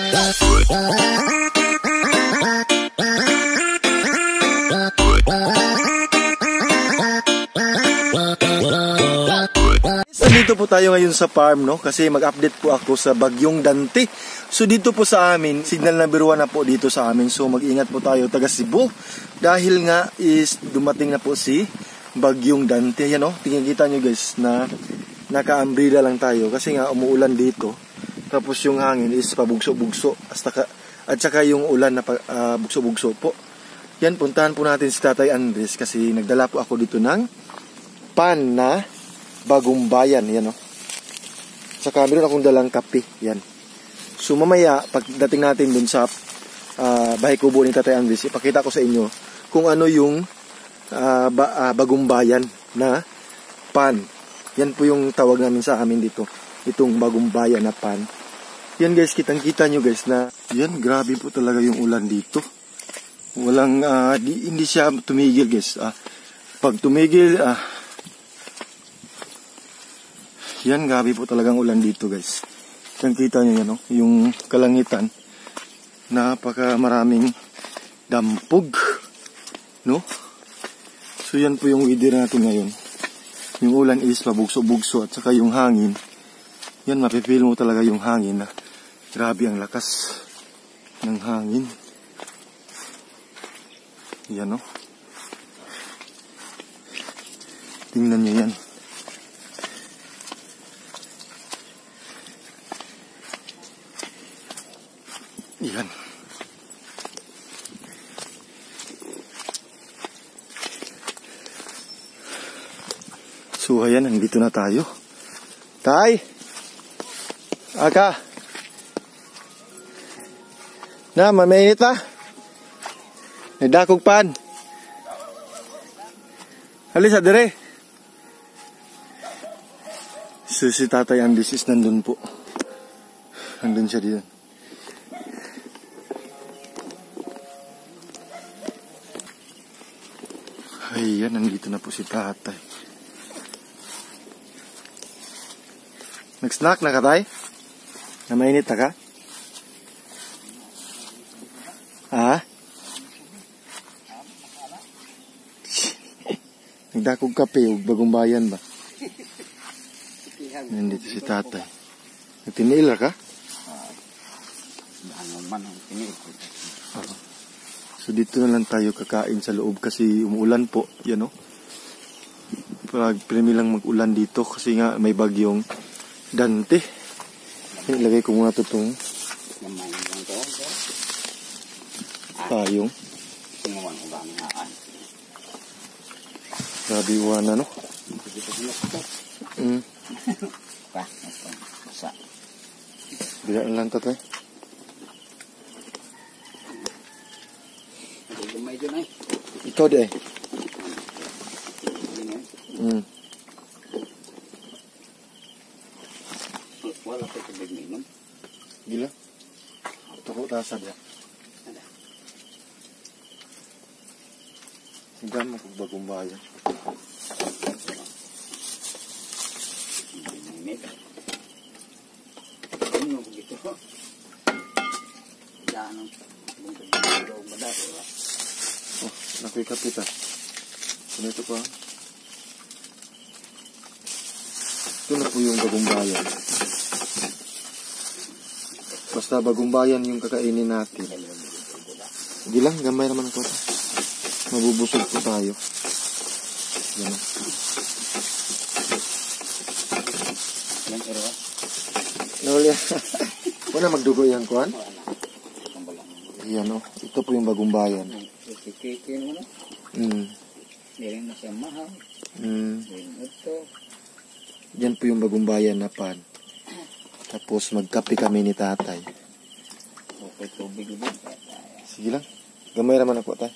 Nandito po tayo ngayon sa farm, no? Kasi mag-update po ako sa Bagyong Dante. So dito po sa amin, signal number 1 na po dito sa amin. So mag-ingat po tayo taga Cebu. Dahil nga is dumating na po si Bagyong Dante. Ayan, no? Tingnan kita nyo guys na naka-umbrella lang tayo kasi nga umuulan dito. Tapos yung hangin is pabugso-bugso. At saka yung ulan na bugso-bugso po. Yan, puntahan po natin si Tatay Andres kasi nagdala po ako dito ng pan na bagong bayan, yan o. Saka meron akong dalang kape, yan. So mamaya, pagdating natin dun sa bahay kubo ni Tatay Andres, ipakita ko sa inyo kung ano yung bagong bayan na pan. Yan po yung tawag namin sa amin dito, itong bagong bayan na pan. Yan guys, kitang-kita nyo guys na, yan, grabe po talaga yung ulan dito. Walang, hindi siya tumigil guys. Pag tumigil, yan, grabe po talagang ulan dito guys. Kitang-kita nyo yan, no? Yung kalangitan. Napaka maraming dampog, no? So yan po yung weather natin ngayon. Yung ulan is pabugso-bugso at saka yung hangin. Yan, mapipil mo talaga yung hangin na grabe ang lakas ng hangin. Yan, no? Tingnan nyo yan. Yan. So ayan, nandito na tayo. Tay! Aka! Na, mamainit pa? Nagdakog pan. Alis sa dire. So si Tatay Andres is nandun po. Nandun siya dito. Ayan, nandito na po si Tatay. Nag-snack na ka, Tay? Namainit na ka? Ha? Nagdakog kape o bagong bayan ba? Nandito si Tatay. Nagtiniil ka? So dito na lang tayo kakain sa loob kasi umuulan po. Yan o. Parang lang mag-ulan dito kasi nga may bagyong Dante. Ilagay ko muna ito itong payong. Grabe iwanan, no? Bila na lang tatay. Ikaw di eh. Wala ko tubig minom. Gila. Tuko tasa dia. Hindi mo kung bagong bayan. Oh, nakuy kapita. Ano ito pa? Ito na po yung bagong bayan. Basta bagong bayan yung kakainin natin. Hindi lang, gamay naman ako. Mabubusog po tayo. Yan. Nawala. Wala magdugo yan, kuan? Yan o. Ito po yung bagong bayan. Yan po yung bagong bayan na pan. Tapos magkape kami ni Tatay. Sige lang. Gamay naman ako, Tay.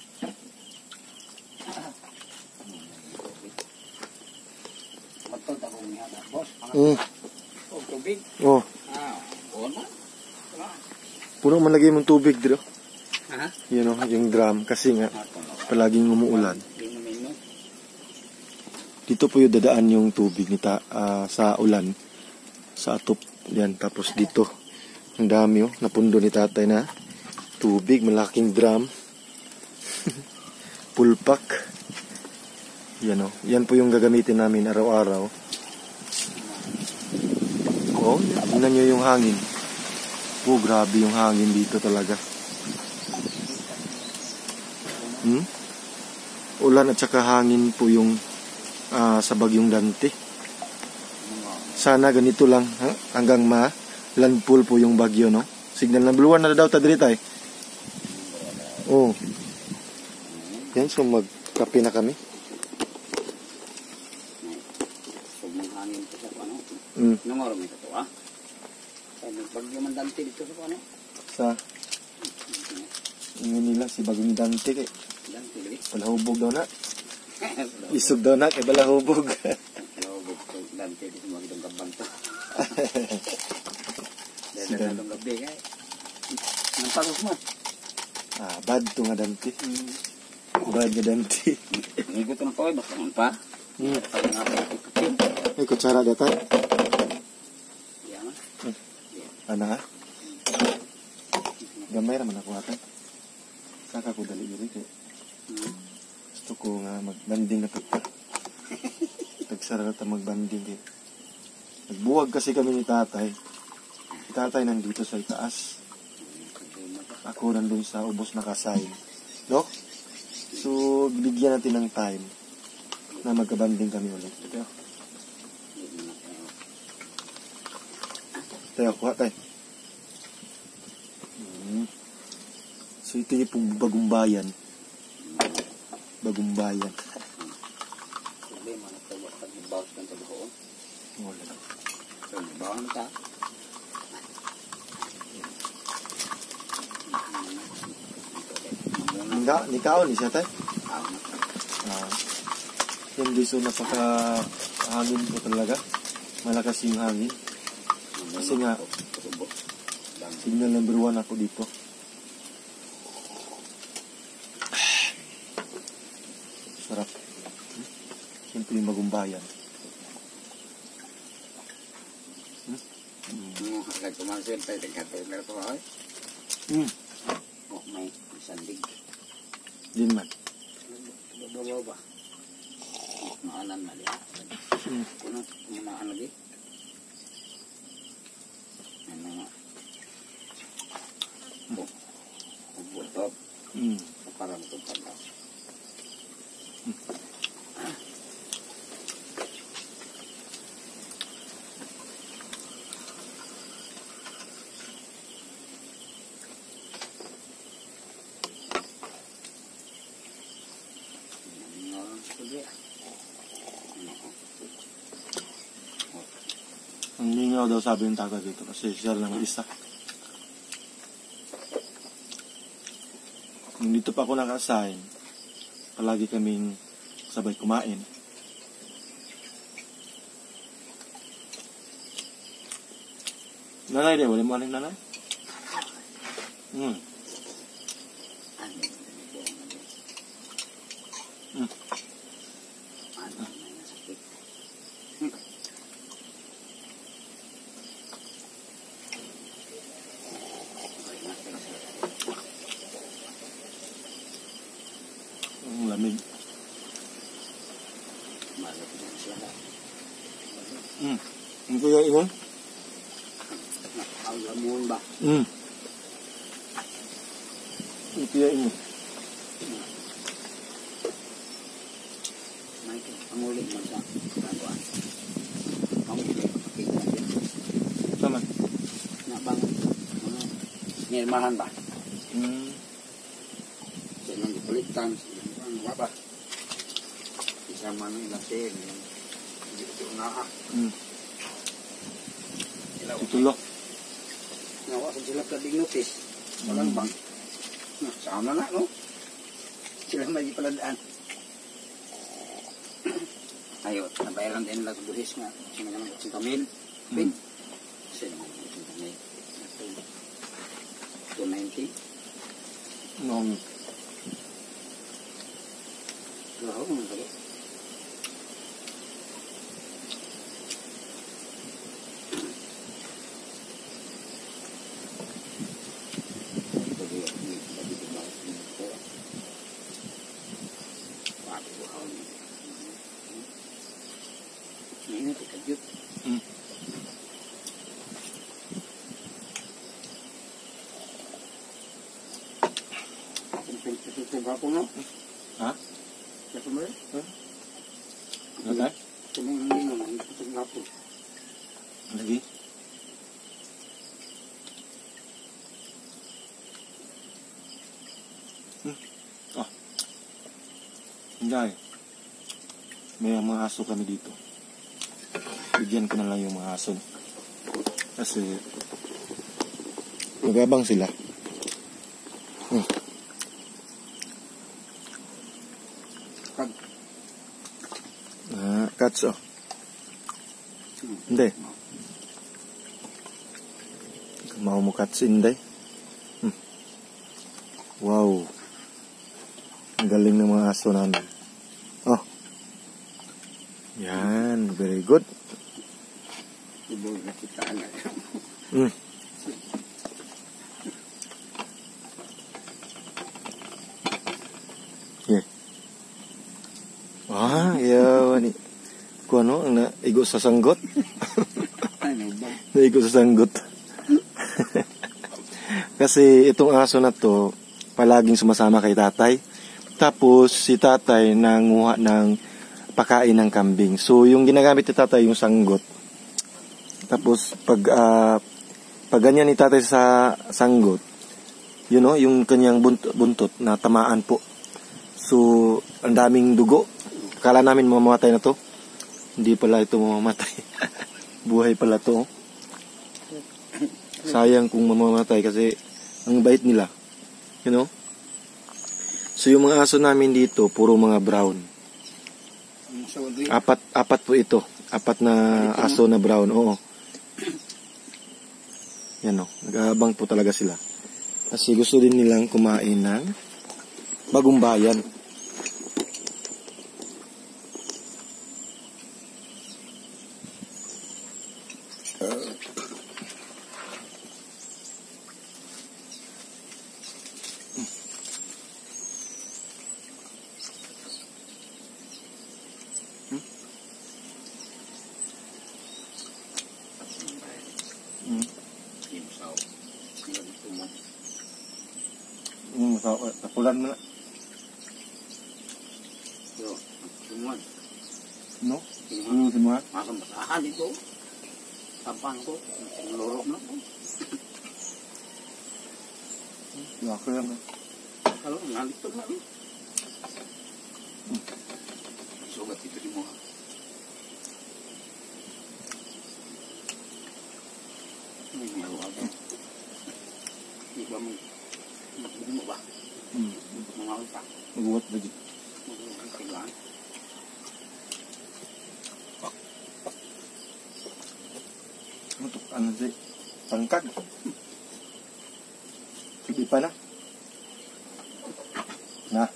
Oh. Puno man lagi mong tubig dito. Yun o, yung drum. Kasi nga, palaging umuulan. Dito po yung dadaan yung tubig ni sa ulan. Sa atop. Yan, tapos dito. Ang dami oh, napundo ni tatay na tubig, malaking drum. Pulpak. Yan oh. Yan po yung gagamitin namin araw-araw. Oh, tingnan nyo yung hangin. Oh, grabe yung hangin dito talaga. Ulan at saka hangin po yung sa bagyong Dante. Sana ganito lang, ha? Hanggang ma-landfall po yung bagyo, no? Signal number 1 na daw ta diri tay. Oh. Yan, so magkape na kami. Sobrang hangin ko sa ano. Nung oras may ito, ah. Bagyo man Dante dito sa ano. Sa Manila si Bagyong Dante kay Dante dili. Balahubog daw na. Isog daw na kay balahubog. Balahubog ko Dante dito mga itong kabang to. Dahil na itong gabi kay. Nang pagos mo. Ah, bad to nga Dante. Bad nga Dante. Ngigot na ko basta man pa. Ay, kutsara data. Iya man. Ana? Gamay ra man ako ata. Saka ko dali diri kay. Gusto ko nga magbanding na pud ta. Tagsara ta magbanding kay. Nagbuwag kasi kami ni tatay. Si tatay nandito sa itaas. Ako nandun sa ubos nakasign. No? So, bigyan natin ng time na magkabanding kami ulit. Tayo, kuha tayo. So, ito yung bagong bayan. Bagong bayan. Wala lang. Ni kaon ni siya tayo? Yan guys, so napaka hangin po talaga. Malakas yung hangin. Kasi nga, signal number 1 ako dito. Sarap. Yan po yung bagong bayan. May sandig. Din man. Babaw ba? Maanan na diya. Kuno, kumunaan lagi. Ano nga. Butop. Para matupad lang. Ang lingaw daw sabi ng taga dito kasi siya lang isa. Nung dito pa ako naka-assign, palagi kaming sabay kumain. Nanay din, wala mo aling nanay? Ang lamig. Ang kuya ingon? Ang lamon ba? Ang kuya ingon. Ang ulit man sa gagawa. Ang ulit. Tama. Nabang. Nirmahan ba? Silang gipulitan. Ang waba. Isa man ang ilang siya. Hindi ito naa. Tutulok. Nawa sa sila ka notice. Walang bang. Sama na, no? Sila may paladaan. Ayo, nabayaran din nila sa buhis nga. Sino naman 8,000. Pin. Sino naman 8,000. 290. No. Gaho, ano ba? Ini terkejut. Ako no? Ha? Ano Lagi? Ah. Hindi. May mga aso kami dito. Bigyan ko na lang yung mga aso. Kasi magabang sila. Ah, cats oh. Hindi. Mau mo cats hindi. Wow. Ang galing ng mga aso namin. Oh. Yan, very good. Yeah. Ah, yaw ni. Kuno ang naigo sa sanggot. Naigo sa sanggot. Kasi itong aso na to palaging sumasama kay tatay. Tapos si tatay nanguha ng pakain ng kambing. So yung ginagamit ni tatay yung sanggot. Tapos pag ganyan ni tatay sa sanggot, you know, yung kanyang buntot na tamaan po. So ang daming dugo. Akala namin mamamatay na to. Hindi pala ito mamamatay. Buhay pala to. Sayang kung mamamatay kasi ang bait nila. You know? So yung mga aso namin dito, puro mga brown. Apat po ito. Apat na aso na brown. Oo. Yan o. Nag-aabang po talaga sila. Kasi gusto din nilang kumain ng bagong bayan. Tapulan mo na. No? Simuan? Masahan ito. Tapan ko. Lorok na ko. Ako lang. Kalau nalito na. Sugat ito di mo. Hindi ba mo? Hindi mo ba? Mga utak. Maguwat na dito. Maguwat. Ano to? Ano si? Tangkag. Sige pa na. Na.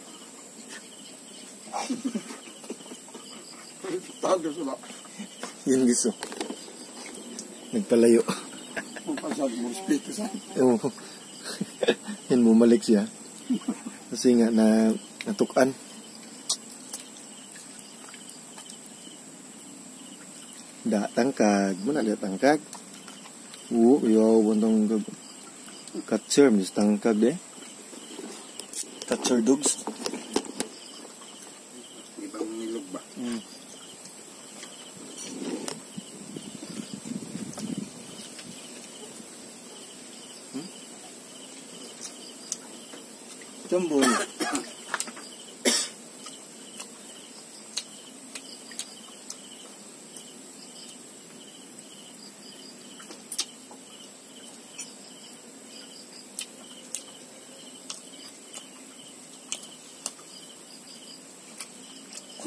Yun gusto. Nagpalayo. Oo. Yan, bumalik siya. Kasi nga na natukan. Da tangkag, muna da tangkag. Oo, yaw buntong catcher, mis tangkag de. Catcher dogs. Di ba nilog ba? Jumbo.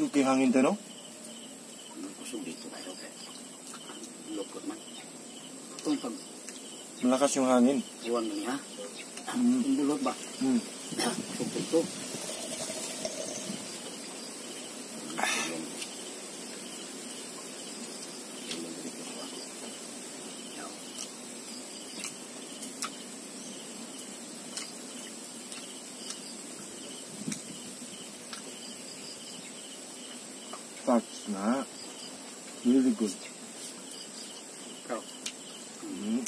Kaya hangin tayo, no? Kusog dito kayo. Lukot man. Itong pag... Malakas yung hangin. Iwan mo niya. Yung bulot ba? Kusog ito. Touch na. Really good. Ikaw. Eh.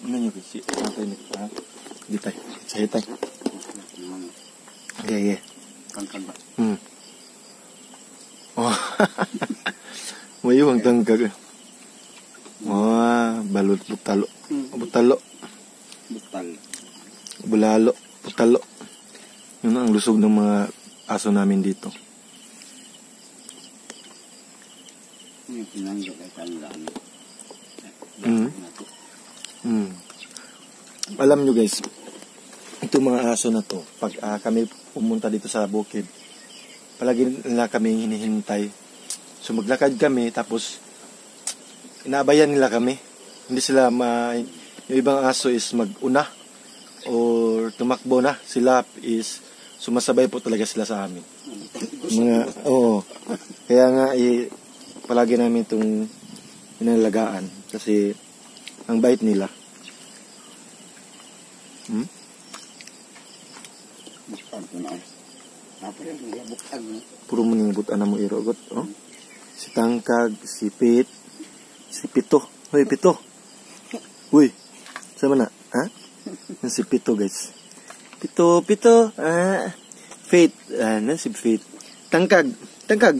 Ano nyo kasi? Tatay ni ha? Di tayo. Sa'yo tayo. Okay, yeah. Kangkang ba? Oh. Mayo ang tangkag. Oh, balot butalo. Butalo. Butal. Bulalo. Butalo. Yun ang lusog ng mga aso namin dito. Yung pinanggo kay kanila. Alam nyo guys, itong mga aso na to, pag kami pumunta dito sa bukid, palagi nila kami hinihintay. So maglakad kami, tapos inaabayan nila kami. Hindi sila yung ibang aso is mag-una or tumakbo na. Sila is sumasabay po talaga sila sa amin. Mga, oo. Kaya nga, palagi namin itong inalagaan kasi ang bait nila. Puro mo ning butan na mo irogot, oh. Si Tangkag, si Pit, si Pito. Hoy, Pito. Uy. Sama na, ha? Yan si Pito, guys. Pito, Pito. Ah. Faith. Ah, na si Faith. Tangkag. Tangkag.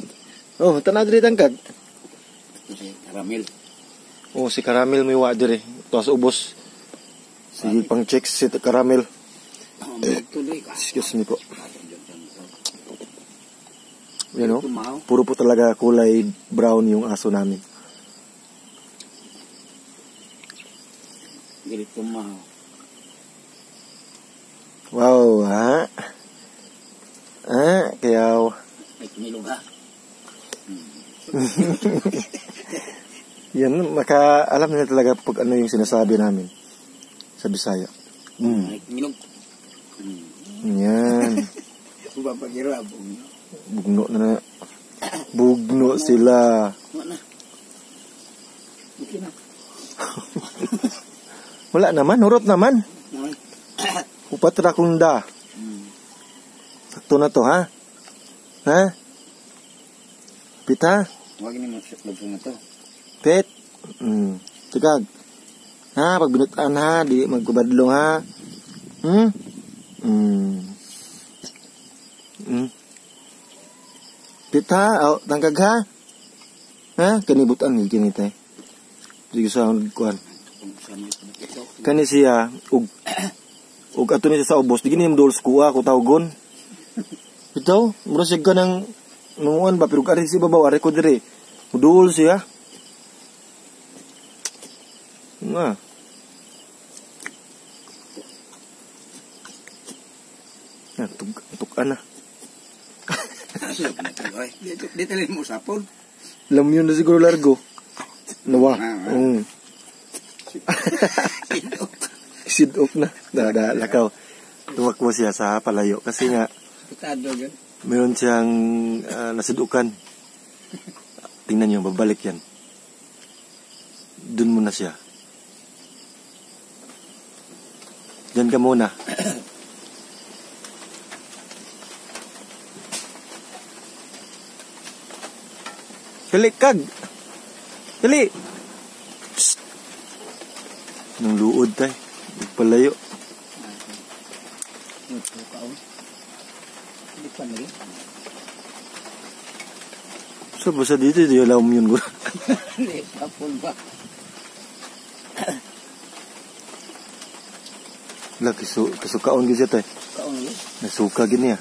Oh, tanaw diri Tangkag. Si Karamel. Oh, si Karamel may wa diri. Tuwas ubos. Sige, pang check si Karamel. Excuse me po. Yan o. Puro po talaga kulay brown yung aso namin. Wow, ha? Ah, kaya... May tumilog ha? Yan, maka-alam nila talaga pag ano yung sinasabi namin sa Bisaya. May tumilog. Yan. Bugno na. Bugno sila. Wala naman, hurot naman. Upat ra kung da. Sakto na to, ha? Ha? Pita? Huwag ni mo na to. Pet? Tikag. Ha, pag binutan ha, di magkubadlong ha. Pita, oh, tangkag ha? Ha? Kanibutan ni kini tay. Sige sa kuan. Kani siya ug ato ni sa ubos, di gini dol kuha ko tawgon. Ito, mura siya ka ng manguan ba pero ari si babaw ari ko dire. Mudol siya. Nga. Ya, tukan na. Dito lang mo sapon. Lam yun na siguro largo. Nawa. Sid off na. Da, lakaw. Tumakbo siya sa palayo kasi nga meron siyang nasidukan. Tingnan niyo, babalik yan. Doon muna siya. Diyan ka muna. Dali, kag! Dali! Psst. Nung luod tayo. Palayo. So, basta dito, di alam yun ko. Wala, kisukaon gid siya tayo. Nasuka gini ya.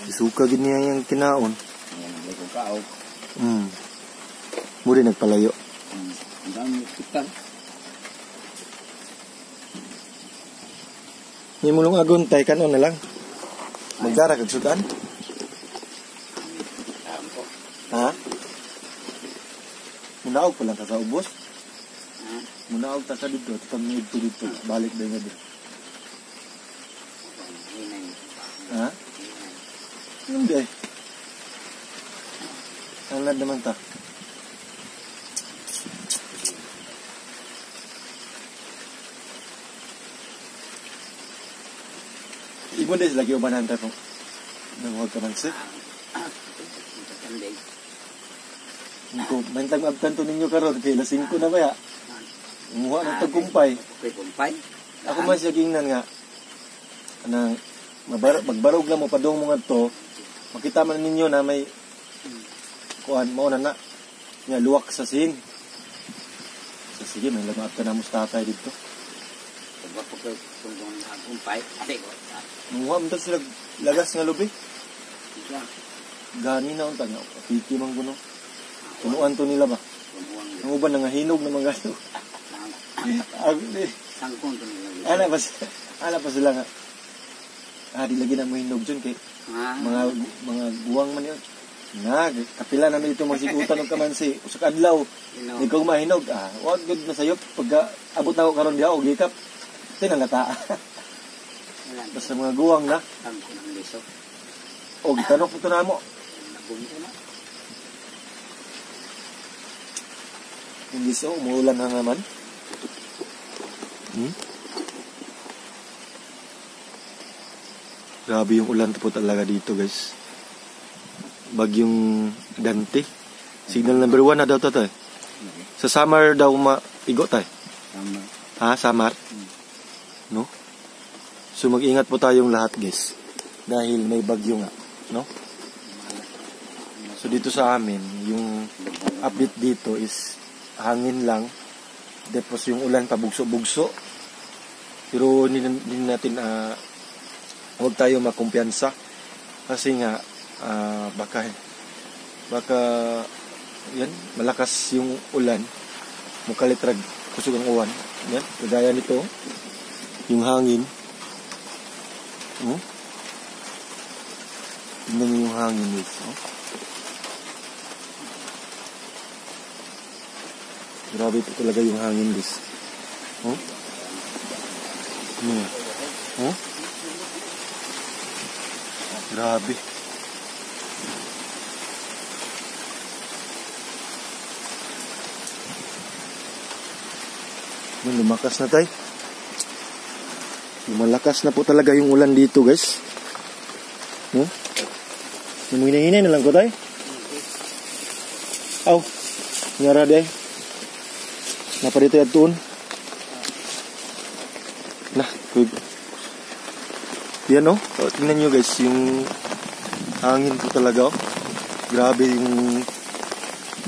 Isuka gini yung kinaon. Muli nagpalayo. Ni mulong agon tay kanon na lang. Magdara kag sudan. Ha? Munaog pa lang ka sa ubos. Munaog ta ka dito, tamid ko dito, balik dayon nga dito. Ha? Hindi. Alad naman ta. Di mo din lagi ubanan tayo po. Nanguhag ka man sir. Tanday. Kung mantag abtan to ninyo karon kay alas 5 na baya. Muha na tagkumpay. Okay, kumpay. Ako man siya gingnan nga anang magbarog lang mo padung mo ngadto, makita man ninyo na may kuan mao na na nga luwak sa sin. So, sige, may lamap ka na mo sa tatay dito. Kumpay. Muha man sila lagas nga lubi. Gani na unta nga piki man kuno. Punuan to nila ba? Ang uban nangahinog na mga gato. Sangkon to nila. Ana pa sila nga. Ah, di lagi na mo hinog dyan kay mga mga guwang man yun. Na, kapila namin dito magsigutan og kamansi. Usa ka adlaw. Ikaw mahinog. Ah, wag gud na sayop pagka abot na ko karon diha og hikap. Tinangata. Basta mga guwang na. Sangkon ang liso. Og tanok po to na mo. Hindi so, umuulan na naman. Grabe yung ulan po talaga dito, guys. Bagyong Dante. Signal number 1 na daw to, tay. Sa Samar daw maigo, tay. Samar. Ha? Samar? No? So mag-ingat po tayong lahat, guys. Dahil may bagyo nga, no? So dito sa amin, yung update dito is hangin lang. Tapos yung ulan pabugso-bugso. Pero hindi natin huwag tayo makumpiyansa kasi nga baka yan, malakas yung ulan, mukalitrag kusog ang uwan. Yan, kagaya nito yung hangin. Oh. Tingnan niyo yung hangin, guys. Oh. Grabe po talaga yung hangin, guys. Oh. Ano yan? Oh. Grabe. Lumakas na tayo. Lumalakas na po talaga yung ulan dito, guys. No? Hinay-hinay na lang ko tayo. Aw, ngara day. Napa dito yadtuon. Nah, good. Yan, oh. So, tingnan nyo, guys, yung hangin po talaga, oh. Grabe yung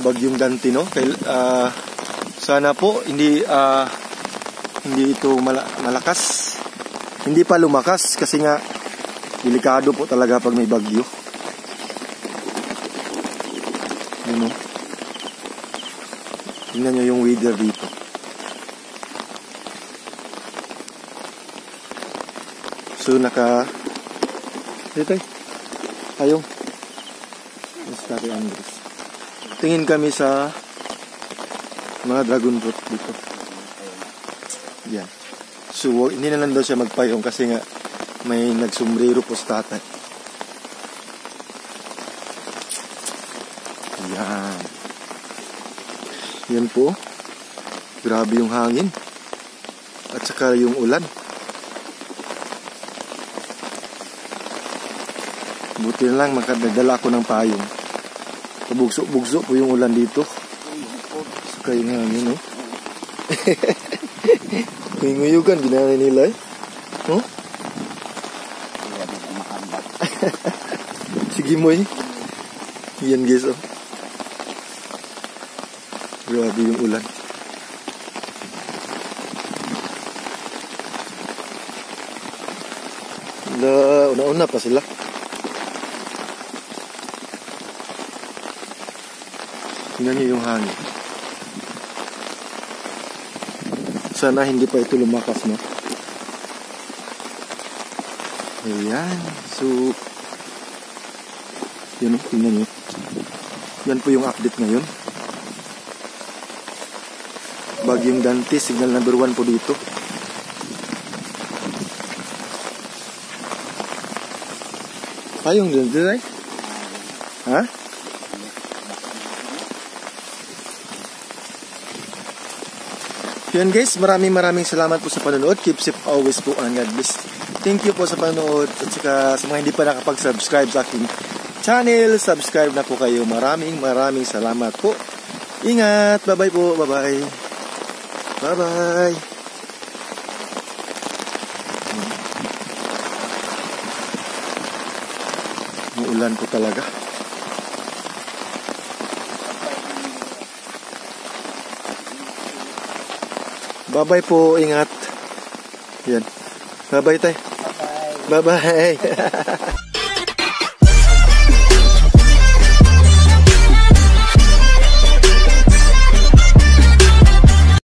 bagyong Dante, no? Kay, sana po hindi hindi ito malakas. Hindi pa lumakas kasi nga delikado po talaga pag may bagyo. Yun, oh. Tingnan nyo yung weather dito. So naka dito eh. Ayong Tatay Andres. Tingin kami sa mga dragon fruit dito. Yan. So hindi na lang daw siya magpayong kasi nga may nagsombrero po sa tatay. Yan. Yan po. Grabe yung hangin. At saka yung ulan. Buti na lang makadala ako ng payong. Pabugso-bugso po yung ulan dito. Saka yung hangin, no? Nguyuyugan, ginanay nila eh. Huh? Sige mo eh. Yan, guys, oh. Grabe yung ulan. Una-una pa sila. Tingnan niyo yung hangin. Sana hindi pa ito lumakas, no? Ayan. So, yun, tingnan niyo. Yan po yung update ngayon. Bagyong Dante, signal number 1 po dito. Payong dito, ay? Ha? Yun guys, maraming maraming salamat po sa panonood. Keep safe always po and God bless. Thank you po sa panonood at saka sa mga hindi pa nakapag-subscribe sa aking channel, subscribe na po kayo. Maraming maraming salamat po. Ingat! Bye-bye po. Bye-bye. Bye-bye. Umuulan po talaga. Bye-bye po. Ingat. Yan. Bye-bye, tay. Bye-bye. Bye-bye.